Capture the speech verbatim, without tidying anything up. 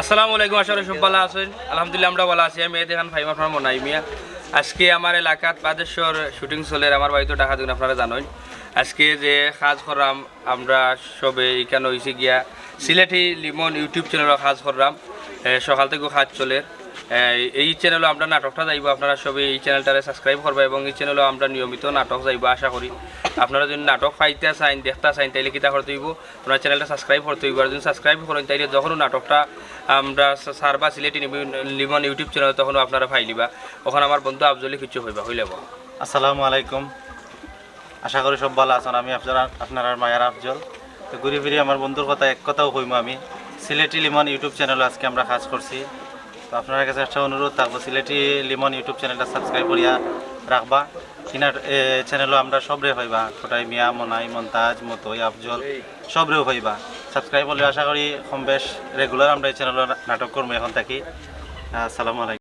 আসসালামু আলাইকুম, আশা করি সব ভালা আছইন। আলহামদুলিল্লাহ, আমরা ভালা আছি। আমি এই দেখেন ফাইম আপনার মনাই মিয়া। আজকে আমার এলাকাত বাদেশ্বর শুটিং চলের, আমার বাড়ি তো ঢাকা দিন আপনারা জানইন। আজকে যে কাজ করলাম আমরা সবে, এখানে হইছে গিয়া সিলেটি লিমন YouTube চ্যানেলও কাজ করলাম। এ, সকাল থেকে কাজ চলের। এ, এই চ্যানেলও আমরা নাটকটা যাইবো, আপনারা সবে এই চ্যানেলটারে সাবস্ক্রাইব করবা এবং এই চ্যানেলও আমরা নিয়মিত নাটক যাইবো আশা করি। আপনারা যদি নাটক পাইতা চাইন, দেখতা চাইন, তাইলে কিতা করতে হইব? আপনারা চ্যানেলটা সাবস্ক্রাইব করতে হইব। আর যদি সাবস্ক্রাইব করেন, তাইলে যখন নাটকটা আমরা সা-, সারবা সিলেটি নিব-, লিমন YouTube চ্যানেল, তখনও আপনারা পাইলিবা। ওখানে আমার বন্ধু আফজলে কিছু কইবা, কইলে বল। আসসালামু আলাইকুম, আশা করি সব ভালা আছইন। আমি আপনারা, আপনারার মায়ার আফজল। তো ঘুরি ফিরি আমার বন্ধুর কথা, এক কথাও কইমু আমি, সিলেটি লিমন YouTube চ্যানেল আজকে আমরা কাজ করছি। তো আপনারার কাছে একটা অনুরোধ থাকবো, সিলেটি লিমন YouTube চ্যানেলটা সাবস্ক্রাইব করিয়া রাখবা। ইনার, এ, চ্যানেলও আমরা সবরে পাইবা, কোটাই মিয়া, মনাই, মন্তাজ, মতই, আফজল, সবরেও পাইবা। সাবস্ক্রাইব করলে আশা করি কম বেশ রেগুলার আমরা এই চ্যানেলও নাটক করবো এখন থাকি। আসসালামু আলাইকুম।